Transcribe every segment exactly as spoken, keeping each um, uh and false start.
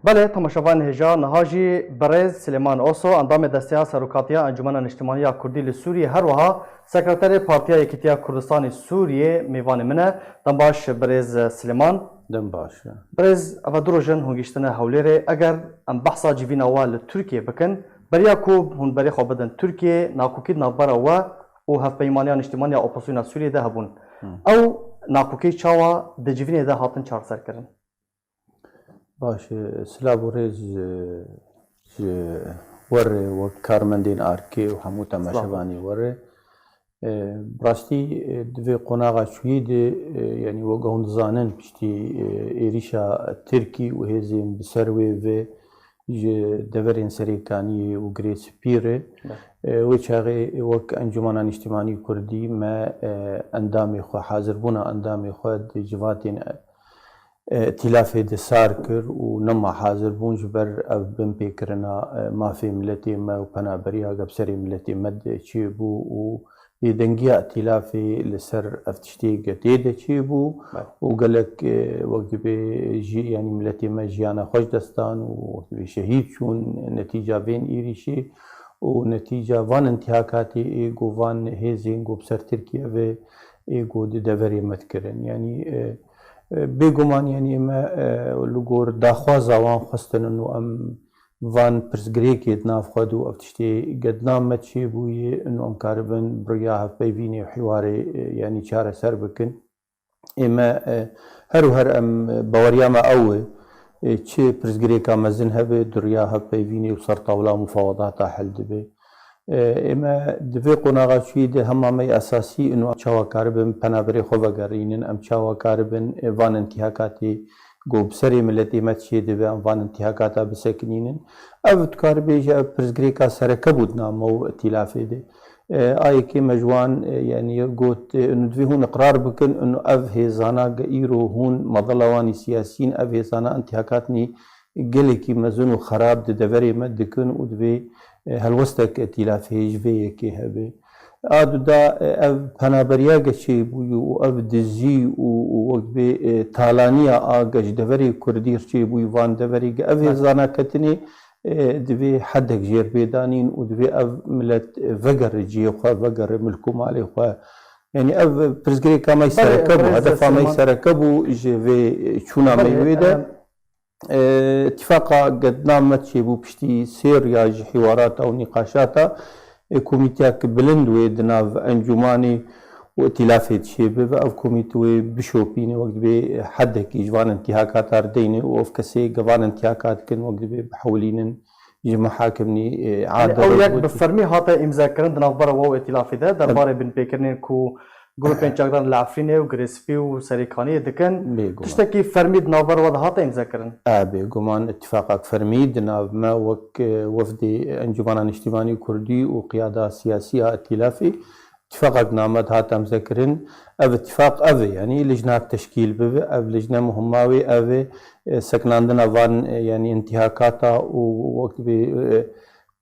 Belê, temaşevanên hêja, niha jî birêz Silêman Oso, endamê Desteya Serokatiya Encûmena Niştimanî ya Kurdî li Sûriyê, her wiha Sekreterê Partiya Yekîtiya Kurdistanê Sûriyê, mêvanê min e. Dem baş birêz Silêman. Dem baş. Birêz, eva du roj in hûn gihîştine Hewlêrê. Eger em behsa civîna we li Tirkiyê bikin, beriya ku hûn berê xwe bidin Tirkiyê, nakokî di navbera we û Hevpeymaniya Niştimanî ya Opozisyona Sûriyê de hebûn. Ew nakokî çawa di civînê de hatin çareserkirin? Baş e, silav û rêz e, ji we re, wek karmendên Arkê û hemû temaşevanê we re. E, bi rastî, e, di vê qonaxa çûyî de, e, yanî wek hûn dizanin, piştî, e, êrîşa Tirkî û hêzên bi ser wê ve ji deverên Serêkaniyê û Girê Spî re, e, wê çaxê wek Encûmena Niştimanî Kurdî me, e, endamê xwe, hazirbûna endamê xwe di civatên, e, îtîlafê de sar kir û nema hazir bûn ji ber ev binpêkirina, e, mafê miletê me û penaberiya ge bi serê miletê me de çêbû û bêdengiya îtîlafê li ser ev tiştê ge tê de çêbû Belê. û gelek, e, wek dibê jî, yanî miletê me jiyana xwe ji dest dan û wek dibê şehîd çûn netîca vên êrîşê û netîca van intîhakatê ê ku van hêzên ku bi ser Tirkiye ve ê ku di deverê me dikirin. Yanî, e, e, bêguman, yanî me, e, li gor daxwaza wan xwestin û em van pirsgirêkê di nav xwe de û ev tiştê ge di nav me çêbûyê û em karibin bi riya hevpeyvînê û hiwarê, e, yanî çareser bikin. Ê me, e, her û her em, e, baweriya me ew e, e, çi pirsgirêka mezin hebe, di riya hevpeyvînê û ser tawla mufawedata hel dibe. E, ê me di vê qonaxa çûyî de hema me yê esasî ino çawa karibin penaberê xwe vegerînin, em çawa karibin, e, van intîhakatê ku bi serê miletê me çêdibe, em van intîhakata bisekinînin. Ev dikare bêje, ev pirsgirêka sereke bû di nav me û îtîlafê de. E, a yekê me ji wan, e, yanî got, e, û divê hûn iqrar bikin, û ev hêzana ge îro hûn madala wan î siyasî in, ev hêzana intîhakatnî gelekî mezin û xerab di deverê me dikin û divê, e, helwestek îtîlafê ji vê yekê hebe. A duda, e, ev penaberiya ge çêbûyî û ev dizî û, û wek bê, e, talaniya a ge ji deverê Kurdî re çêbûyî van deverê ge ev Belê. hêzana ketinê, e, divê hedek jêr bê danîn û divê ev milet, e, vegere cihê xwe, vegere milk û malê xwe. Yanî ev pirsgirêka me Belê, pirsgirêka me birêz sereke bû, Silêman. hedefa me sereke bû ji vê çûna me Belê, wê de. em, E, îtîfaqa ge di nav me çêbû piştî sê riya ji hiwarata û nîqaşata, e, komîteyek bilind wê di nav encûmanê û îtîlafê de çêbibe. Ev komîte wê bişopîne, wek dibê hedekî ji van intîhakata re deyne û ev kesê ge van intîhaka dikin, wek dibê bihewilînin ji mihakimnî, e, Yanî adil ew yek bi fermî hate îmzekirin di navbera we û îtîlafê de, derbarê binpêkirinên ku grûpên çekdar li Efrînê û Girê Spî û Serêkaniyê dikin. Bêguman. Tiştekî fermî di navbera we de hate îmzekirin? E, bêguman îtîfaqek fermî di nav me wek, e, wefdê Encûmena Niştimanî Kurdî û qiyada siyasî ya îtîlafê îtîfaqek name dihat emzekirin. Ev îtîfaq ev e, yanî lijnak teşkîl bibe. Ev lijne muhima wê ev e, e, sekinandina van, e, yanî intîhakata û wek dibê, e,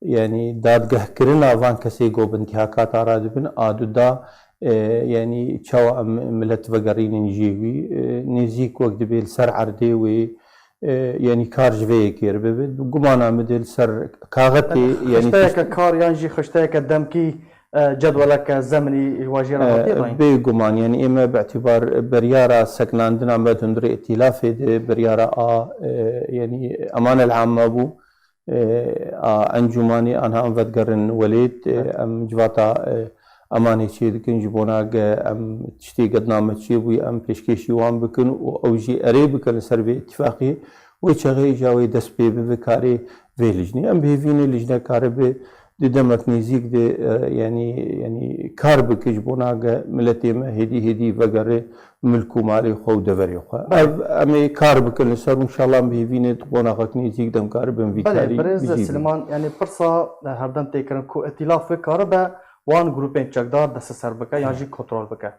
yanî dadgehkirina van kesê ku bi intîhakata radibin, a duda, e, yanî çawa em milet vegerînin cihê wî, e, nêzîk wek dibê li ser erdê wê, e, yanî kar ji vê yekê re bibe. Gumana min de li ser kaxetê, yanî Xişteyeke tişt- kar yan jî xişteyeke demkî, e, cedweleke zeminî ji we jê re hatiye dayîn? Bêguman, yanî ê me bi îtîbar biryara sekinandina me di hundirê îtîlafê de, biryara a, e, yanî emanel amme bû, e, a encûmanê, anha em vedigerin welêt, e, Evet. em civata, e, emanê çê dikin, ji bona ge em tiştê ge di nav me çêbûyî, em pêşkêşî wan bikin û ew jî erê bikin li ser vê îtîfaqê. Wê çaxê îja wê dest pê bibe karê vê lijnê. Em bi hêvî ne lijne karibe di demek nêzîk de, e, yanî, yanî kar bike ji bona ge miletê me hêdî hêdî vegere milk û malê xwe û deverê xwe. Belê. Ev em ê kar bikin li ser û înşallah em bi hêvî ne di qonaxek nêzîk de em karibin vî Belê, karî birêz bijî bin. Silêman, yanî pirsa, e, herdem tê kirin ku îtîlaf bikaribe wan grûpên çekdar desteser bike yan jî kontrol bike.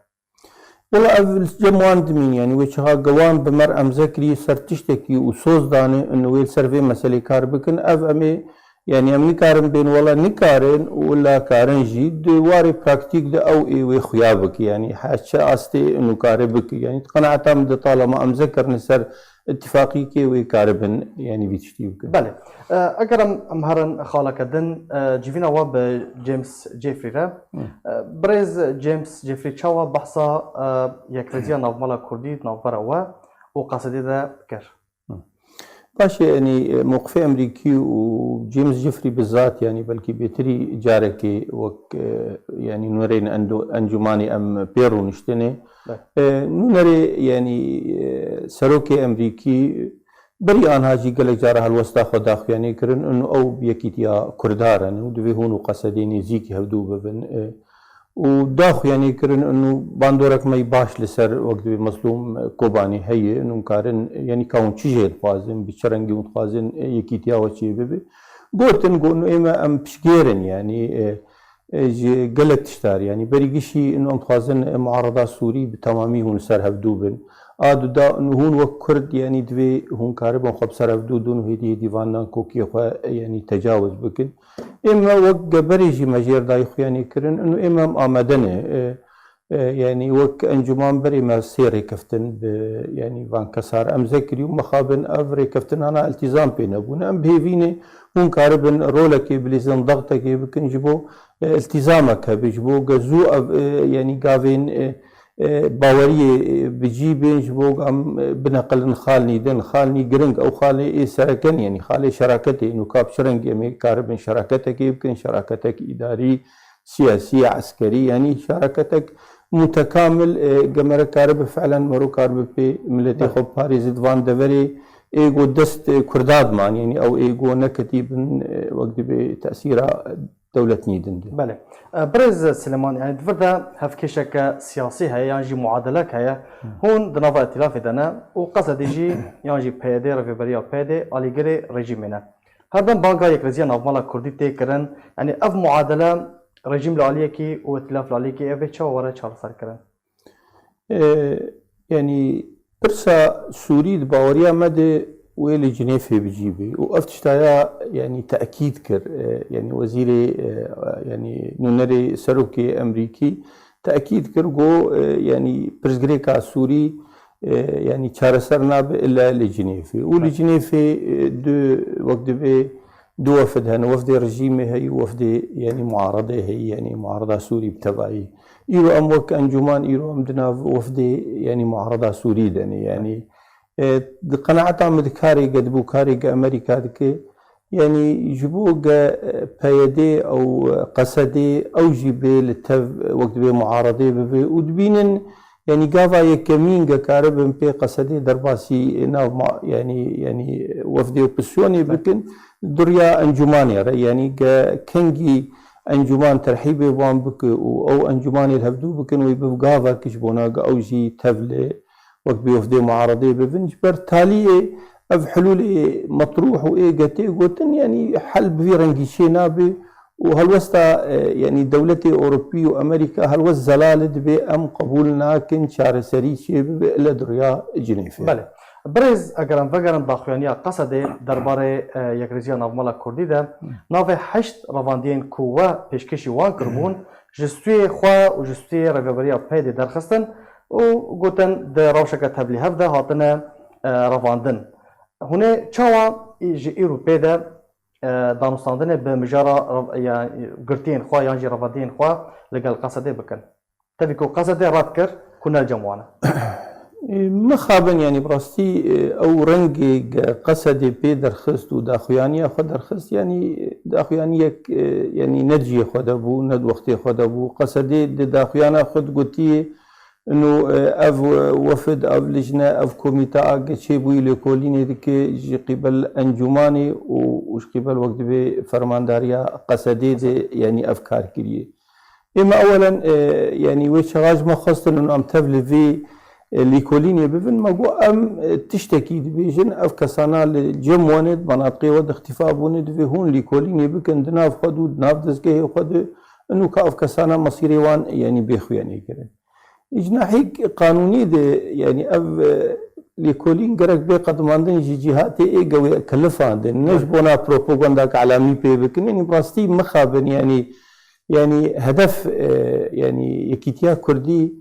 Wela ev li cem wan dimîn, yanî wê çaxa ge wan bi me re emze kirî ser tiştekî û soz dane û wê li ser vê meselê kar bikin. Ev em ê Yanî em nikarin bên wela nikarin û wela karin jî di warê praktîk de ew ê wê xuya bike. Yanî her çi astê û kare bike. Yanî di qenaeta min de talema em zekirine ser îtîfaqîkê wê karibin yanî vî tiştî bikin. Belê. E, eger em, em herin xaleke din, e, civîna we bi James Jeffrey re. Hı. E, birêz James Jeffrey çawa behsa, e, yekrêziya navmala Kurdî di navbera we û Qesedê de kir? Baş e, yanî, e, mewqifê Emerîkî û James Jeffrey bi zat, yanî belkî bêtirî carekê wek, e, yanî nûnerên endo-, encûmanê em pê rûniştine. Belê. E, nûnerê, yanî, e, serokê Emerîkî berî anha jî gelek cara helwesta xwe daxuyanî kirin, û ew yekîtiya Kurda re ne û divê hûn û Qesedê nêzîkî hevdû bibin. E, û daxuyanî kirin û bandorek me baş li ser wek dibê Mezlûm Kobanî heye, û karin, yanî ka hûn çi jê dixwazin, bi çi rengî hûn dixwazin, e, yekîtiya we çê bibe. Gotin, got, û ê me em piştgêr in, yanî, e, e, ji gelek tiştar, yanî berî gişî û em dixwazin, e, muarada Sûrî bi temamî hûn li ser hevdû bin. A du da û hûn wek Kurd, yanî divê hûn karibin xwe bi ser hevdû dûn û hêdî hêdî van nan kokiyê xwe, e, yanî tecawuz bikin. Ê me wek geberê jî me jêr dayî xuyanî kirin, û ê me em amade ne. E, e, yanî wek encûman berê me sê rêkeftin bi, yanî van kesar em zekirî û mixabin ev rêkeftinana îltîzam pê nebûne. Em bi hêvî ne hûn karibin rolekê bilîzin, dextekê bikin ji bo, e, îltîzamek hebe, ji bo ge zû ev, e, yanî gavên, e, e, baweriyê, e, bi cî bên, ji bo em, e, bineqilin xalnî din, xalnî giring, ew xalê ê sereken, yanî xalê şeraketê, û ka bi çi rengî em ê karibin şeraketekê bikin, şeraketek îdarî, siyasî, eskerî, yanî şeraketek mutekamil, e, ge mere karibe fiilen mero karibe pê miletê Belê. xwe parêzî di van deverê ê go dest, e, Kurda diman, yanî ew ê go neketî bin, e, wek dibê tesîra dewletnî din de. Belê. E, Birêz Silêman, yanî di vir de hevkêşeke siyasî heye yan jî muadelek heye. Hı. Hûn di nava îtîlafê de ne û Qesedê jî yan jî P Y D, rêveberiya P Y D alîgirê rejîmê ne. Her dem banga yekrêziya navmala Kurdî tê kirin. Yanî ev muadele rejîm li aliyekî û îtîlaf li aliyekî ev ê çawa were çareserkirin? E, yanî pirsa Sûrî di baweriya me de wê li Cinêfê bi cî bê û ev tiştaya, yanî tekîd kir. E, yanî wezîrê, e, yanî nûnerê serokê Emerîkî tekîd kir, got, e, yanî pirsgirêka Sûrî, e, yanî çareser nabe illa li Cinêfê. Û li Cinêfê, e, du, wek dibê du wefd hene, wefdê rejîmê heyî û wefdê, yanî muaredê heyî, yanî muareda Sûrî bi tevayî. Îro em wek encûman, îro em di nav wefdê, yanî muareda Sûrî de ne. Yanî, e, di qenaeta min di karê ge dibû, karê ge Amerîka dike, yanî ji bo ge, e, P Y D ew, e, Qesedê ew jî bê li tev, e, wek dibê muaredê bibe û dibînin, yanî gava yekemîn ge karibin pê Qesedê derbasî nav ma-, yanî, yanî wefdê opozîsyonê Belê. bikin, duriya encûmanê re, yanî ge kengî encûman terhîbê wan bike û ew encûmanê li hevdû bikin, wê biv gavek ji bona ge ew jî tev li wek bi wefdê muaredê bibin. Ji ber taliyê ev hilûlê metrûh û ê ge tê gotin, yanî hel bi vî rengî çê nabe û helwesta, e, yanî dewletê Ewropî û Amerîka helwest zelal e, dibê em qebûl nakin çareserî çê bibe, ile duriya Cinêfê. Belê. Birêz, eger em vegerin daxuyaniya Qesedê derbarê, e, yekrêziya navmala Kurdî de, navê heşt revandiyên ku we pêşkêşî wan kiribûn, ji stûyê xwe û ji stûyê rêveberiya P Y D derxistin û gotin di rewşeke tevlîhev de hatine, e, revandin. Hûn ê çawa î-, ji îro pê de, e, danûstandinê bi mijara rev-, ya, girtiyên xwe yan jî revandiyên xwe li gel Qesedê bikin? Tevî ku Qesedê red kir ku ne li cem wan e. Mixabin, yanî bi rastî, e, ew rengê ge Qesedê pê derxist û daxuyaniya xwe derxist, yanî daxuyaniyek, e, yanî ne di cihê xwe de bû, ne di wextê xwe de bû. Qesedê di daxuyana xwe digotiyê, ino, e, ev, e, wefd, ev lijne, ev komîte a ge çêbûyî lêkolînê dike ji qîbel encûmanê û, û ji qîbel wek dibê fermandariya Qesedê de, yanî ev kar kiriye. Ê me ewelen, e, yanî wê çaxa ji me xwestin û em tev li vê, e, lîkolînê bibin, me got em, e, tiştekî dibêjin, ev kesana li cem wan ê, di menatiqê we de îxtîfa bûne, divê hûn lîkolînê bikin di nav xwe de û di nav dezgehê xwe de, û ka ev kesana mesîrê wan, yanî bê xuyanîkirin. Ji nahîk qanûnî de, yanî ev, e, lêkolîn gerek bê qedimandin ji cîhatê ê gewê kilifandin. Ne ji bona propagandake elamî pê bikin. Yanî bi rastî mixabin, yanî, yanî hedef, e, yanî Yekîtiya Kurdî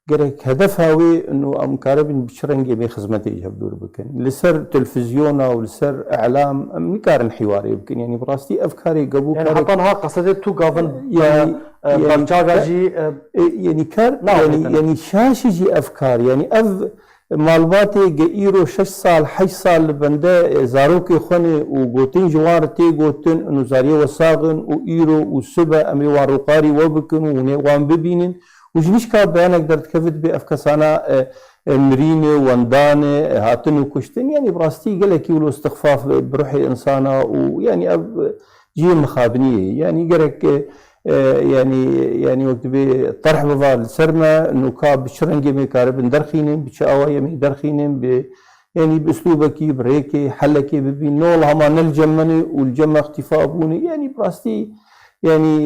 gerek hedefa wê û em karibin bi çi rengê bê xizmetê ji hev dûr bikin. Li ser televîzyona û li ser îlam em nikarin hîwarê bikin. Yanî bi rastî ev karê gebû Yani karek heta niha qesedê tu gavin, Yanî, e, e, yanî berçav ya ka- jî, e, e, yanî kar, yanî, navêtin. Yanî şaşî jî ev kar, yanî ev malbatê ge îro şeş sal, heşt sal li bende, e, zarokê xwe ne û gotin ji wan re tê gotin, û zariyê we sax in û îro û sibe em ê wan rûqarî we bikin û hûn ê wan bibînin. Û ji nişka beyanek derdikevit bê ev kesana, e, e, mirîne, wendane, e, hatin û kuştin. Yanî bi rastî gelekî wilo istixfaf bi, bi ruhê insana û yanî ev, e, cihê mixabiniyê. Yanî gerek, e, e, yanî, yanî wek dibê terh biva li ser me, nûka bi çi rengê me karibin derxînin, bi çi awayê me derxînin, bi, yanî bi uslûbekî, bi rêkê, helekê bibîn. Ne wela hema ne li cem me ne û li cem me îxtîfa bûne. Yanî bi rastî, yanî,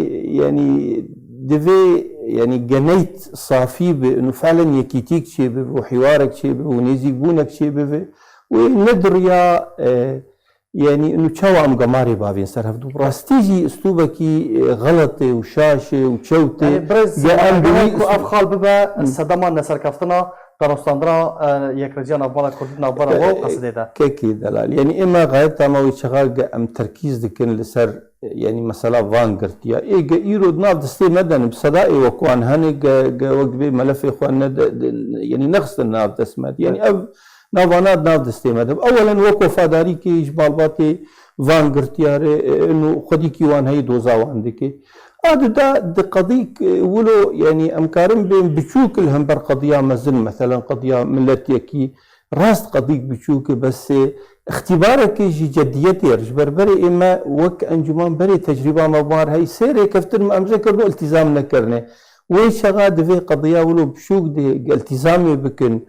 yanî divê, yanî geneyt safî bi, û felen yekîtîk çêbibe û hîwarek çêbibe û nêzîkbûnek çêbibe. Wê ne di riya, e, yanî û çawa em gemarê bavên ser hev dû. Bi rastî jî uslûbekî, e, xelet e û şaş e û çewt e. Yani birêz, Ya em yani bi wî ku ev xal bibe, Hı. sedema neserkeftina, danûstandina, e, yekrêziya navbera Kurdî, navbera we û qesidê de. Kekê delal. Yanî ême xayeta me wê çaxa ge em terkîz dikin li ser, e, yanî mesela van girtiya. Ê ge îro di nav destê me de ne, bi seda ê wek wan hene ge, ge wek dibê melefê xwe ne de, de, yanî nexistin nav dest me de. Yanî Evet. ev navana di nav destê me de. Ewelen wek wefadarîkê ji malbatê van girtiya re, e, û xwedîkî wan heye doza wan dike. A di da di qedîk, e, wilo, yanî em karin bên biçûk li hember qediya mezin, meselen qediya miletiyekî, rast qedîk biçûk e, bes, e, îxtîbarekê ji ceddiyetê re, ji ber berê ê me wek encûman berê tecrîba me wan heye, sê rêkeftin me em jê kirine, îltîzam nekirine. Wê çaxa divê qediya wilo biçûk de îltîzamê bikin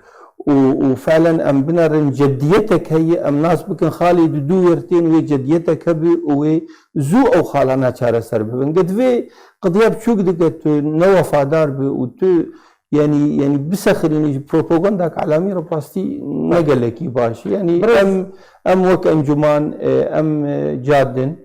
û, û felen em binerin cediyetek heye, em nas bikin xalê di dû wer tên wê cediyetek hebe û wê zû ew xalana çareser bibin. Ge divê qediya biçûk dike tu ne wefadar bi û tu, yanî, yanî bisexirînî ji propagandake elamî re bi rastî ne gelekî baş. Yanî Birêz- em, em wek encûman, e, em, e, cadin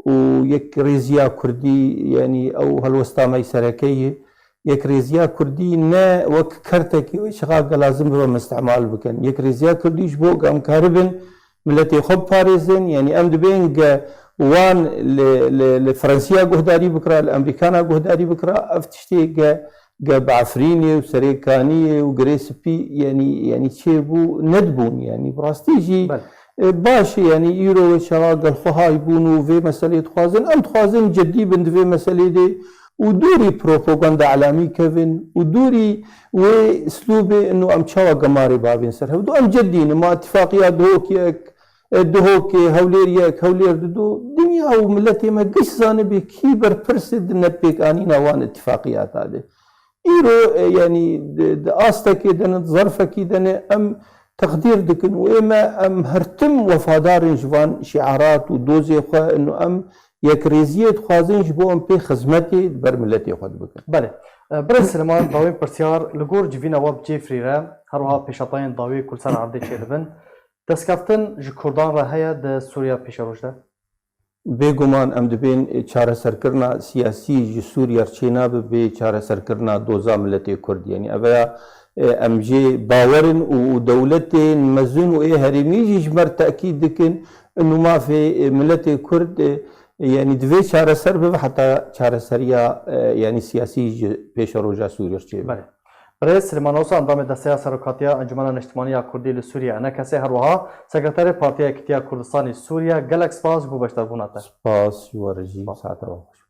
û yekrêziya Kurdî, yanî ew helwesta me yî sereke ye. Yekrêziya Kurdî ne wek kertekî wê çaxa ge lazim bibe em îstîmal bikin. Yekrêziya Kurdî ji bo ge em karibin miletê xwe biparêzin, yanî em dibên ge wan li, li, li Fransiya guhdarî bikira, li Emerîkana guhdarî bikira, ev tiştê ge, ge bi Efrînê û Serêkaniyê û Girê Spî, yanî, yanî çêbû nedibûn, yanî bi rastî jî, Belê. e, baş e, yanî îro wê çaxa gel xwe hay bûn û vê meselê dixwazin, em dixwazin cedî bin di vê meselê de û dûrî propaganda elamî kevin û dûrî wê slûbê ino em çawa gemarê bavên ser hev. Du em cedî ne, ma îtifaqiya Duhok yek, e, Duhokê, Hewlêr yek, Hewlêr didu. Dinya û miletê me giş zanibê kî berpirs e di nepêkanîna wan îtifaqiyata de. Îro, e, yanî di, di astekê de ne, di zerfekî de ne, em teqdîr dikin û ê me em her tim wefadar in ji van şiarat û dozê xwe, ino em yekrêziyê dixwazin ji bo em pê xizmetê di ber miletê xwe dibikin. Belê. E, Birêz Silêman, dawîn pirsyar, li gor civîna we bi cêfrî re, her wiha pêşhatayên dawî ku li ser erdê çêdibin, destkeftin ji Kurdan re heye di Sûriya pêşeroj de? Bêguman em dibên, e, çareserkirina siyasî ji Sûriye re çênabe bê çareserkirina doza miletê Kurd. Yanî ev ya, e, em jê bawer in û, û dewletên mezin û ê herêmî jî ji me re tekîd dikin, ino mafê, e, miletê Kurd, e, yanî divê çareser bibe heta çareseriya, e, yanî siyasî ji pêşeroja Sûriye re çêbe. Belê. Birêz Silêman Osa, endamê Desteya Serokatiya Encûmena Niştimanî ya Kurdî li Sûriye, ENKSê, her wiha Sekreterê Partiya Yekîtiya Kurdistanê Sûriye, gelek spas ji bo beşdarbûna te. Spas ji we re jî, Spas. Saeta we xweş.